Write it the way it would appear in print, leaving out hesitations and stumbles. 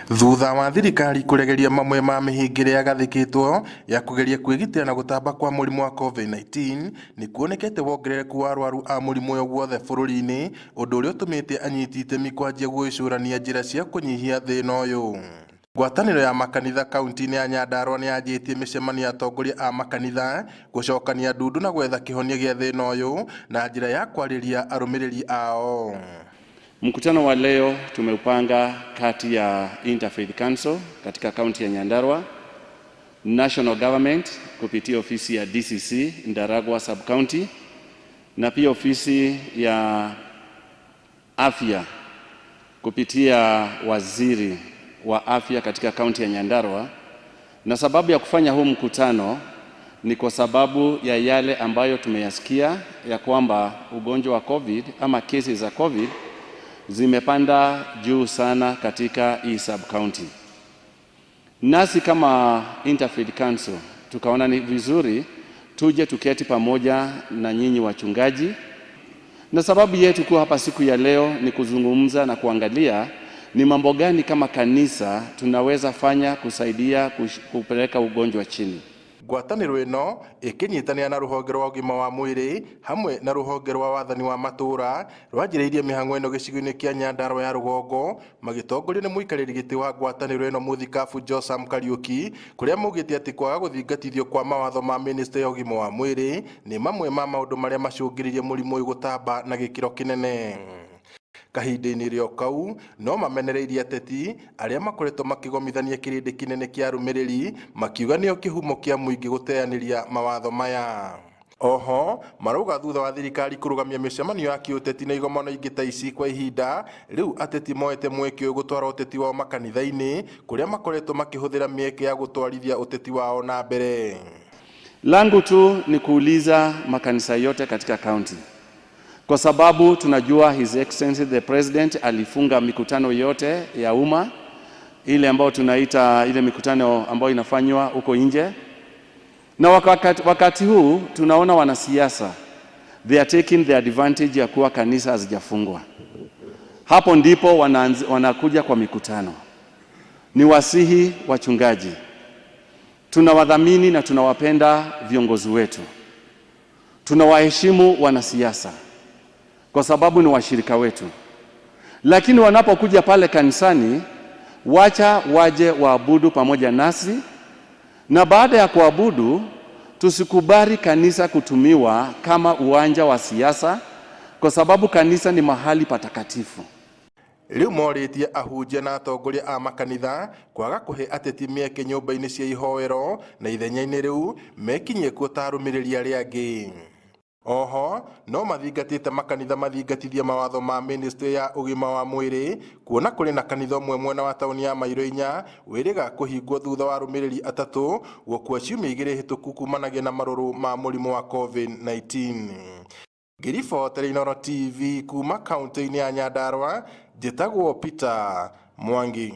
Thutha wa thirikari kũregeria mamwe ma mĩhĩnga ĩrĩa yagathĩkĩtwo ya kũgeria kwĩgitĩra na gũtamba kwa mũrimũ wa COVID-19, nĩ kuonekete wongerereku wa arwaru a mũrimũ ũyũ guothe bũrũri-inĩ, ũndũ ũrĩa ũtũmĩte anyiti itemi kwanjia gwĩcũrania njĩra cia kũnyihia thĩna ũyũ. Ngwatanĩro ya makanitha kaunti-inĩ ya Nyandarua nĩ yanjĩtie mĩcemanio ya atongoria a makanitha gũcokania ndundu na gwetha kĩhonia gĩa thĩna ũyũ na njĩra ya kwarĩria arũmĩrĩri ao. Mkutano wa leo tumeupanga kati ya Interfaith Council katika kaunti ya Nyandarua, National Government kupitia ofisi ya DCC Ndaragwa Sub County na pia ofisi ya afya kupitia waziri wa afya katika kaunti ya Nyandarua. Na sababu ya kufanya huu mkutano ni kwa sababu ya yale ambayo tumeyasikia ya kwamba ugonjwa wa COVID ama kesi za COVID zimepanda juu sana katika hii sub county. Nasi kama Interfaith Council tukaona ni vizuri tuje tuketi pamoja na nyinyi wachungaji, na sababu yetu kuwa hapa siku ya leo ni kuzungumza na kuangalia ni mambo gani kama kanisa tunaweza fanya kusaidia kupeleka ugonjwa chini. Ngwatanĩro ĩno ĩkĩnyitanĩra na rũhonge rwa ũgima wa mwĩrĩ hamwe na rũhonge rwa wathani wa matũũra rwanjĩrĩirie mĩhang'o ĩno gĩcigo-inĩ kĩa Nyandarua ya rũgongo, magĩtongorio nĩ mũikarĩri gĩtĩ wa ngwatanĩro ĩno mũthikabu Josam Kariuki, kũrĩa maugĩte atĩ kwaga gũthingatithio kwa mawatho ma mĩnĩsta ya ũgima wa mwĩrĩ nĩ mamwe ma maũndũ marĩa macũngĩrĩirie mũrimũ ũyũ gũtamba na gĩkĩro kĩnene. Kahinda-inĩ rĩo kau no mamenereirie ateti arĩa makoretwo makĩgomithania kĩrĩndĩ kĩnene kĩa arũmĩrĩri, makiuga nĩo kĩhumo kĩa mũingĩ gũteanĩria mawatho maya. Oho marauga thutha wa thirikari kũrũgamia mĩcemanio ya kĩũteti na igomano ingĩ ta ici kwa ihinda rĩu, ateti moete mweke ũyũ gũtwara ũteti wao makanitha-inĩ kũrĩa makoretwo makĩhũthĩra mĩeke ya gũtwarithia ũteti wao na mbere. Langu tu ni kuuliza makanisa yote katika kaunti, kwa sababu tunajua His Excellency the President alifunga mikutano yote ya umma ile ambayo tunaita ile mikutano ambayo inafanywa huko nje, na wakati huu tunaona wanasiasa they are taking the advantage ya kuwa kanisa hazijafungwa. Hapo ndipo wanakuja kwa mikutano. Ni wasihi wachungaji, tunawadhamini na tunawapenda viongozi wetu, tunawaheshimu wanasiasa kwa sababu ni washirika wetu, lakini wanapokuja pale kanisani, wacha waje waabudu pamoja nasi, na baada ya kuabudu tusikubali kanisa kutumiwa kama uwanja wa siasa, kwa sababu kanisa ni mahali patakatifu. Rĩu morĩtie ahunjia na atongoria a makanitha kwaga kũhe ateti mĩeke nyũmba-inĩ cia ihoero, na ithenya-inĩ rĩu mekinyie kuo ta arũmĩrĩri arĩa angĩ. Oho no mathingatĩte makanitha mathingatithie mawatho ma ministry ya ũgima wa mwĩrĩ, kuona kũrĩ na kanitha ũmwe mwena wa taũni ya Mairo inya wĩrĩga kũhingwo thutha wa arũmĩrĩri atatũ gũkua ciumia igĩrĩ hĩtũku kumanagia na marũrũ ma mũrimũ wa COVID-19. Ngĩribotera Inooro TV kuma kaunti-inĩ ya Nyandarua, njĩtagwo Peter Mwangi.